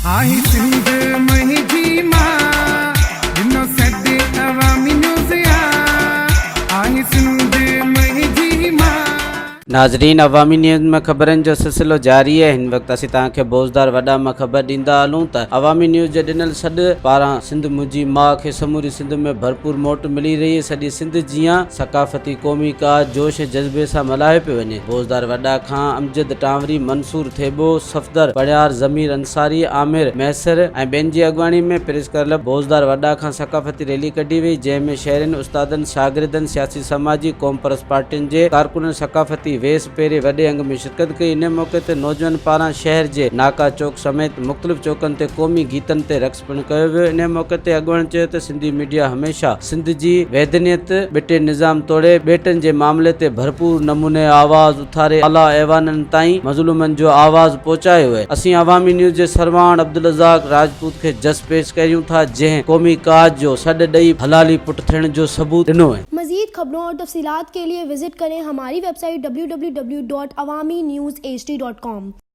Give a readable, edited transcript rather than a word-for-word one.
آهي سنڌ منهنجي مان ڏنو سڏ عوامي نيوز آ آهي سنڌ منهنجي مان. ناظرين عوامي نيوز ۾ خبرن جو سلسلو جاري آهي هن وقت اسين توهان کي بوزدار وڏا مان خبر ڏيندا هلون ته عوامي نيوز جي ڏنل سڏ پاران سنڌ منهنجي ماء کي سموري سنڌ ۾ ڀرپور موٽ ملي رهي آهي سڄي سنڌ جيان ثقافتي قومي ڪاز جوش ۽ جذبي سان ملهايو پيو وڃي بوزدار وڏا کان امجد ٽانوري منصور ٿيٻو صفدر پڻهيار، ضمير انصاري، عامر مهيسر ۽ ٻين جي اڳواڻي ۾ پريس ڪلب بوزدار وڏا کان ثقافتي ريلي ڪڍي وئي، جنهن ۾ شهرين، استادن، شاگردن، سياسي سماجي، قومپرست پارٽين جي ڪارڪنن ثقافتي ويس پهري وڏي انگ ۾ شرڪت ڪئي، ان موقعي تي نوجوانن پاران شهر جي ناڪا چوڪ سميت مختلف چوڪن تي قومي گيتن تي رقص پڻ ڪيو ويو، انهي موقعي تي اڳواڻن چيو ته سنڌي ميڊيا هميشه سنڌ جي ويدنيت، ٻٽي نظام توڙي ٻيٽن جي معاملي تي ڀرپور نموني آواز اٿاري اعليٰ ايوانن تائين مظلومن جو آواز پهچايو اهي. اسين عوامي نيوز جي سرواڻ عبدالرزاق راجپوت کي جس پيش ڪريون ٿا جنهن قومي ڪاز جو سڏ ڏئي حلالي پٽ ٿيڻ جو ثبوت ڏنو اهي. مزيد خبرون اور تفصيلات کے لئے وزٽ ڪرين ھماري web site www.awamiNewsHD.com.